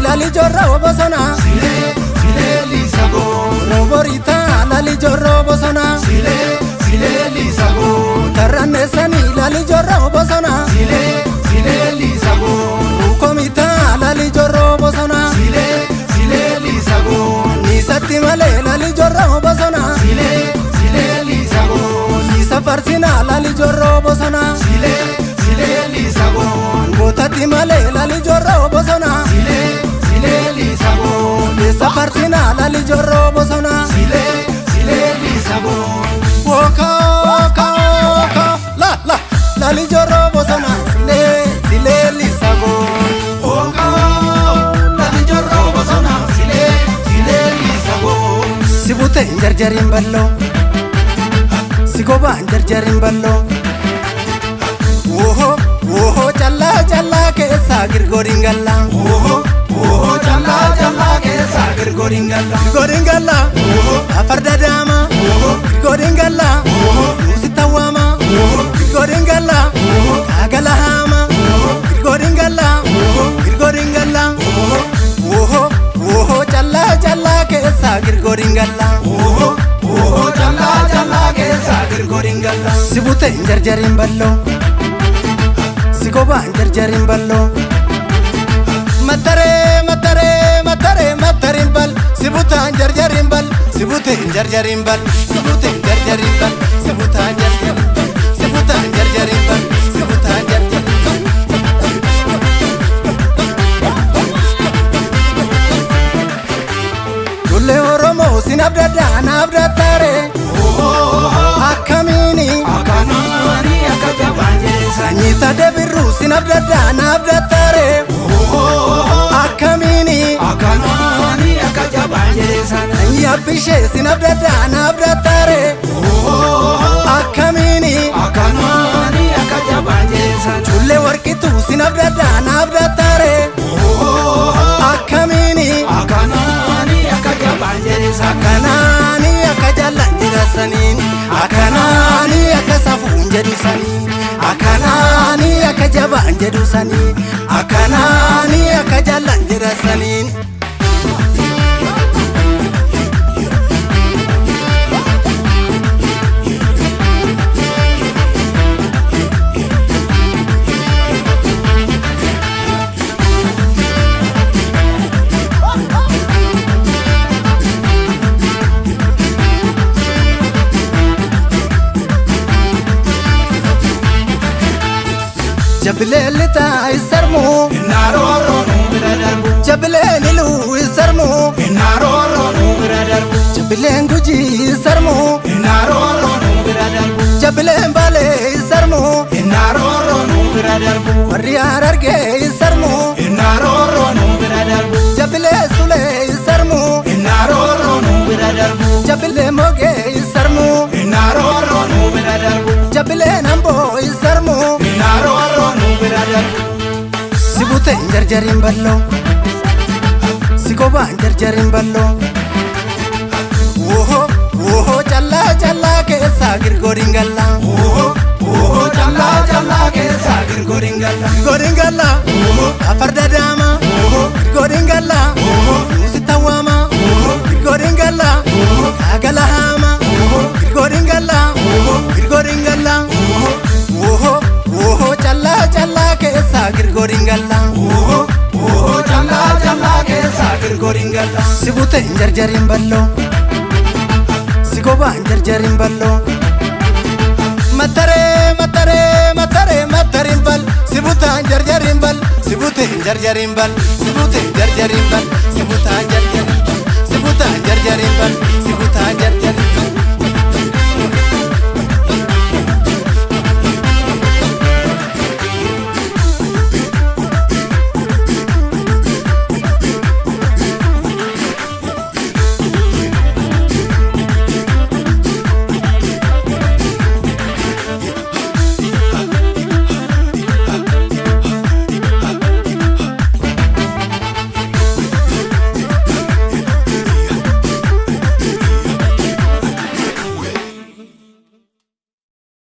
lali jorroo bosona. Silee silee liisagoo. Rooboritaa lali jorroo bosona. Silee silee liisagoo. Tarranneessanii lali jorroo bosona. Silee silee liisagoo. Ruukomitaa lali jorroo bosona. Silee silee liisagoo. Anniisatti malee lali jorroo bosona. Silee silee liisagoo. Anniisa farsinaa lali jorroo bosona. Silee silee liisagoo. Gootatti malee lali jorroo bosona. Silee silee liisagoo. Anniisa farsinaa lali jorroo bosona. Silee silee liisagoo. Woka woka woka la la lali jorroo bosona. Silee silee liisagoo. Okaa lali jorroo bosona. Silee silee liisagoo. Si buteen jarjariin balloo. Si gobaan jarjariin balloo. Woho woho callaa callaa keessaa girgooriin gallaa. Oho oho callaa callaa keessa girgooriin galla. Girgooriin gallaa. Afarda daamaa. Girgooriin gallaa. Nuusi tawwaamaa. Girgooriin gallaa. Kaagala haamaa. Girgooriin gallaa. Girgooriin gallaa. Woho woho callaa callaa keessaa girgooriin gallaa. Oho oho callaa callaa keessa girgooriin galla. Si buteen jarjariin balloo. Si gobaan jarjariin balloo. Mataree mataree mataree matariin bal. Si butaan jarjariin bal. Si buteen jarjariin bal. Si buteen jarjariin bal. Si butaan jarjariin bal. Si butaan jarjariin bal. Si butaan jarjariin bal. Ijoollee Oromoo sin abdadhaa na abdattaare. Akkamiini Akanaani akka jabaan jedhe sanyii tadde birruu sin abdadhaa na abdattaare. Akkamiini Akanaani akka jabaan jedhe sana. sanyii abbishee sin abdadhaa na abdattaare. Akkamiini Akanaani akka jabaan jedhe sana. ijoollee warqituu sin abdadhaa na abdattaare. Akkamiini Akanaani akka jabaan jedhe sana. akkanaani akka jaallan jedhasaniin akkanaani akka safuun jedhu sanii akkanaani akka jabaan jedhu sanii akkanaani akka jaallan jedhasaniin. Jabileen lixaa isarmuu Innarooroo nuu bira darbu. jabileen iluu isarmuu Innarooroo nuu bira darbu. jabileen gujii isarmuu Innarooroo nuu bira darbu. jabileen baalee isarmuu Innarooroo nuu bira darbu. warri harargee isarmuu Innarooroo nuu bira darbu. jabilee sulee isarmuu Innarooroo nuu bira darbu. jabilee mogee isarmuu Innarooroo nuu bira darbu. jabileen amboo isarmuu Innarooroo nuu bira darbu. Si buteen jarjariin balloo. Si gobaan jarjariin balloo. Woho woho callaa callaa keessaa girgooriin gallaa. Oho oho callaa callaa keessa girgooriin galla. Girgooriin gallaa. Afarda daamaa. Girgooriin gallaa. Nuusi tawwaamaa. Girgooriin gallaa. Kaagala haamaa. Girgooriin gallaa. Girgooriin gallaa. Woho woho callaa callaa keessaa girgooriin gallaa. Oho oho callaa callaa keessa girgooriin galla. Si buteen jarjariin balloo. Si gobaan jarjariin balloo. Mataree mataree mataree matariin bal. Si butaan jarjariin bal. Si buteen jarjariin bal. Si buteen jarjariin bal.